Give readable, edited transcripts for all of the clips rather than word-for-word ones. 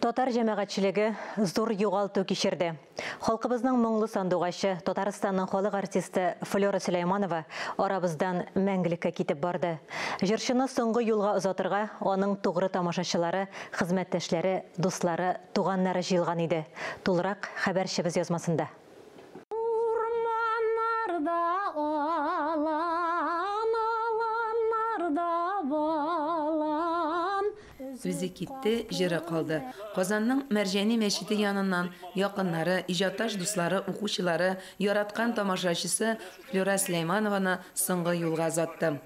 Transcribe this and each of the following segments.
Татар җәмәгатьчелеге зур югалту кичерде. Халкыбызның моңлы сандугачы, Татарстанның халык артисты Флера Сөләйманова арабыздан мәңгелеккә китеп барды. Җырчыны соңгы юлга озатырга аның тугры тамашачылары, хезмәттәшләре, дуслары, туганнары җыелган иде. Тулырак хәбәрчебез язмасында. Урманнарда алан, аланнарда балан. Үзе китте, җыры калды. Казанның Мәрҗани мәчете яныннан якыннары, иҗатташ дуслары, укучылары, яраткан тамашачысы Флюра Сөләйманованы соңгы юлга озатты.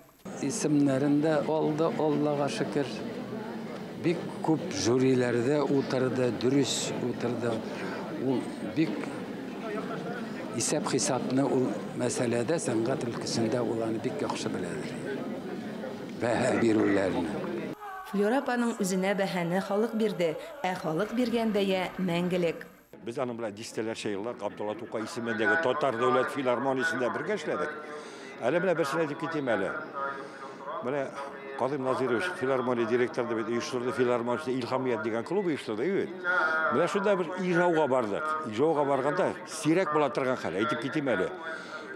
Исемнәрен дә алды, Аллага шөкер. Бик күп жюриләрдә утырды, дөрес утырды. Ул бик исәп-хисапны ул мәсьәләдә, сәнгать өлкәсендә ул аны бик яхшы беләдер. Бәһа бирүләрне. Флюра апаның үзенә бәһане халык бирде, ә халык биргән бәя мәңгелек. Без аның белән дистәләрчә еллар Габдулла Тукай исемендәге Татар дәүләт филармониясендә бергә эшләдек. Әле менә берсен әйтеп китим әле. Менә Кадыйм Назирович филармония директоры дип оештырды, филармониясендә Илһамият дигән клуб оештырды, бит. Менә шунда без Ижауга бардык. Ижауга барганда сирәк була торган хәл, әйтеп китим әле.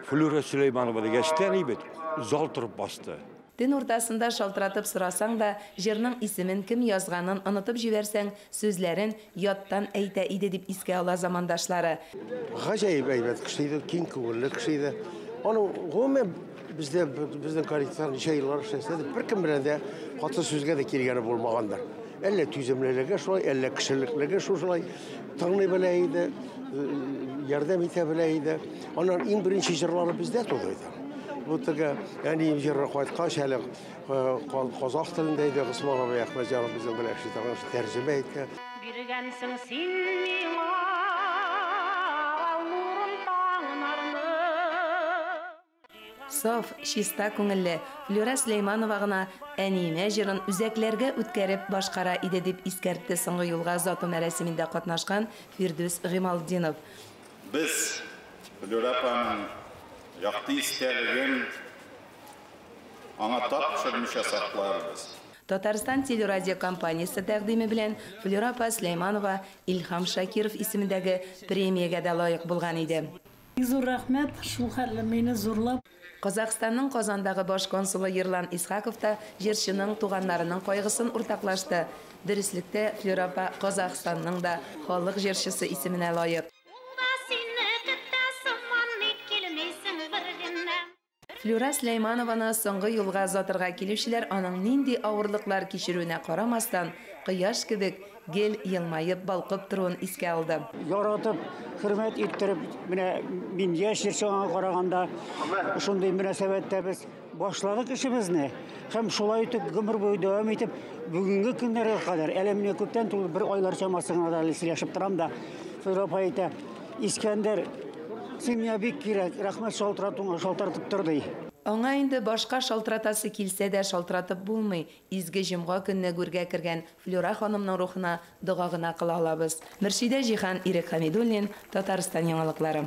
Флюра Сөләйманова дигәчтән бит, зал торып басты. Төн уртасында шалтыратып сорасаң да, җырның исемен кем язганын онытып җибәрсәң, сүзләрен яттан әйтә иде дип искә ала замандашлары. Гаҗәеп әйбәт кеше иде, киң күңелле кеше иде. Аның гомумән бездә безнең коллективта ничә еллар эшләсә дә, беркем белән дә каты сүзгә дә килгәне булмагандыр. Әллә түземлелеге шулай, әллә кешелеклеге шулай, тыңлый белә иде, ярдәм итә белә иде. Аннан иң беренче җырлары бездә туды иде. Бу теге әнием җыры кайткач, әле казах телендә иде, Госман абый Әхмәтҗанов безнең белән эшли торган тәрҗемә итте. Биргәнсең син миңа нурын таңнарны. Саф, чиста күңелле Флюра Сөләйманова гына әниемә җырын үзәкләргә үткәреп башкара иде дип искәртте соңгы юлга озату мәрасимендә катнашкан Фирдүс Гыймалтдинов. Без Флюра апаның якты истәлеген аңа тап төшермичә сакларбыз. Татарстан телерадиокомпаниясе тәкъдиме белән Флюра апа Сөләйманова Илһам Шакиров исемендәге премиягә дә лаек булган иде. Зур рәхмәт, шул хәтле мине зурлап. Казахстанның Казандагы баш консулы Ерлан Исхаков та җырчының туганнарының кайгысын уртаклашты. Дөреслектә Флюра апа Казахстанның да халык җырчысы исеменә лаек. Флюра Сөләйманованы соңгы юлга озатырга килүчеләр аның нинди авырлыклар кичерүенә карамастан, кояш кебек гел елмаеп балкып торуын искә алды. Яратып, хөрмәт иттереп, менә мин яшь җырчы аңа караганда шундый мөнәсәбәттә без башладык эшебезне һәм шулай итеп гомер буе дәвам итеп бүгенге көннәргә кадәр, әле менә күптән түгел бер айлар чамасы гына да әле сөйләшеп торам да, Флюра апа әйтә, Искәндәр, син миңа бик кирәк, рәхмәт шалтыратуыңа, шалтыратып тор, ди. Аңа инде башка шалтыратасы килсә дә шалтыратып булмый. Изге җомга көнне гүргә кергән Флюра ханымның рухына дога гына кыла алабыз. Мөршидә Җиһан, Ирек Хәмидуллин, Татарстан яңалыклары.